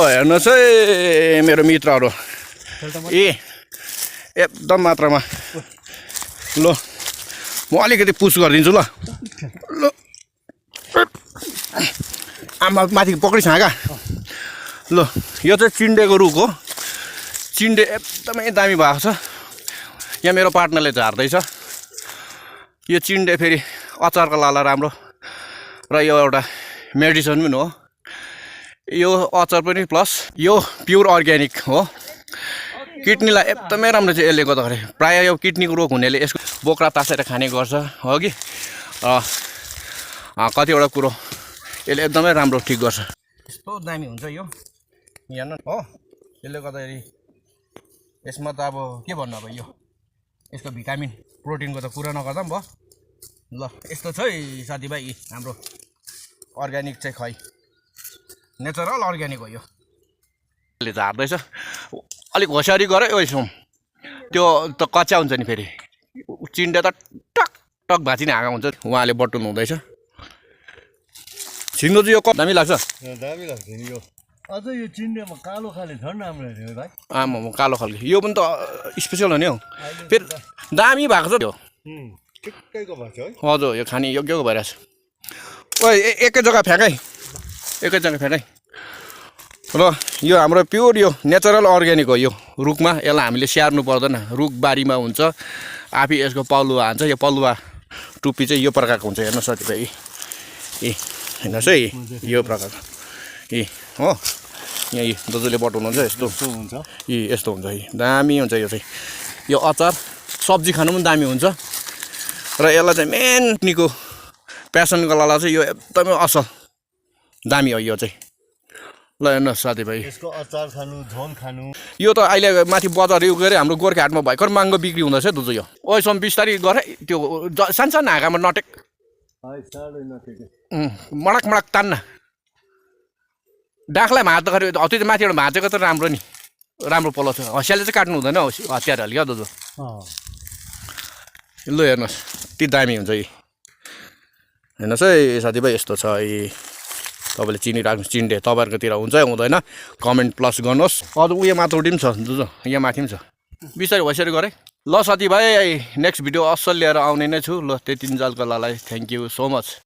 हेर्नुहोस् है मेरो मित्रहरू एकदम मात्रामा ल म अलिकति पुस गरिदिन्छु ल ल आमा माथि पक्रिस हाँगा ल यो चाहिँ चिन्डेको रुख हो चिन्डे एकदमै दामी भएको छ यहाँ मेरो पार्टनरले झार्दैछ यो चिन्डे फेरि अचारको लाला राम्रो र यो एउटा मेडिसिन पनि हो यो अचार पनि प्लस यो प्योर अर्ग्यानिक हो किडनीलाई एकदमै राम्रो चाहिँ यसले गर्दाखेरि प्रायः यो किडनीको रोग हुनेले यसको बोक्रा तासेर खाने गर्छ हो कि कतिवटा कुरो यसले एकदमै राम्रो ठिक गर्छ यस्तो दामी हुन्छ यो हेर्नु हो यसले गर्दाखेरि यसमा त अब के भन्नु अब यो यसको भिटामिन प्रोटिनको त कुरा नगर्दा पनि भयो ल यस्तो छ है साथीभाइ हाम्रो अर्ग्यानिक चाहिँ खै नेचरल अर्ग्यानिक हो यो ले झार्दैछ अलिक होसियारी गरे यसो त्यो त कच्चा हुन्छ नि फेरि चिन्डे त टक टक भाँचिने हाँगा हुन्छ उहाँले बटुल्नु हुँदैछ छिङ्गो चाहिँ यो कति दामी लाग्छ दामी लाग्छ नि यो अझ यो चिन्डेमा कालो खाले झन् राम्रो हेर्यो भाइ आमा कालो खालको यो पनि त स्पेसल हो नि हौ फेरि दामी भएको छ त्यो ठिक्कैको भएको छ है हजुर यो खाने योग्यको भइरहेछ ओ एकै जग्गा फ्याँकै एकै जग्गा फ्याँकै र यो हाम्रो प्योर यो नेचरल अर्ग्यानिक हो यो रुखमा यसलाई हामीले स्याहार्नु पर्दैन रुख बारीमा हुन्छ आफै यसको पलुवा हान्छ यो पलुवा टुप्पी चाहिँ यो प्रकारको हुन्छ हेर्नुहोस् साथीभाइ हेर्नुहोस् है यो प्रकारको हो यहाँ दाजुले बटाउनुहुन्छ यस्तो हुन्छ यस्तो हुन्छ दामी हुन्छ यो चाहिँ यो अचार सब्जी खानु पनि दामी हुन्छ र यसलाई चाहिँ मेन निको प्यासनको लाला चाहिँ यो एकदमै असल दामी हो यो चाहिँ ल हेर्नुहोस् साथीभाइ यसको अचार खानु झोल खानु यो त अहिले माथि बजार यो गरे हाम्रो गोर्खा हाटमा भर्खर महँगो बिक्री हुँदैछ दुजो यो ओइसम्म बिस्तारै गरे त्यो सानसानो हाँगामा नटेक मडक मडक तान्न डाँखलाई भाँच्दाखेरि त्यो चाहिँ माथिबाट भाँचेको त राम्रो नि राम्रो पलो छ हँसियाले चाहिँ काट्नु हुँदैन हतियारहरूले क्या दाजु ल हेर्नुहोस् ती दामी हुन्छ यी हेर्नुहोस् है साथीभाइ यस्तो छ तपाईँले चिनिराख्नु चिन्डे तपाईँहरूकोतिर हुन्छ हुँदैन कमेन्ट प्लस गर्नुहोस् अझ उयो माथि पनि छ जुजो यहाँ माथि पनि छ बिस्तारै होसियारी गरेँ ल साथीभाइ नेक्स्ट भिडियो असल लिएर आउने नै छु ल त्यति जलको लालाई थ्याङ्क यू सो मच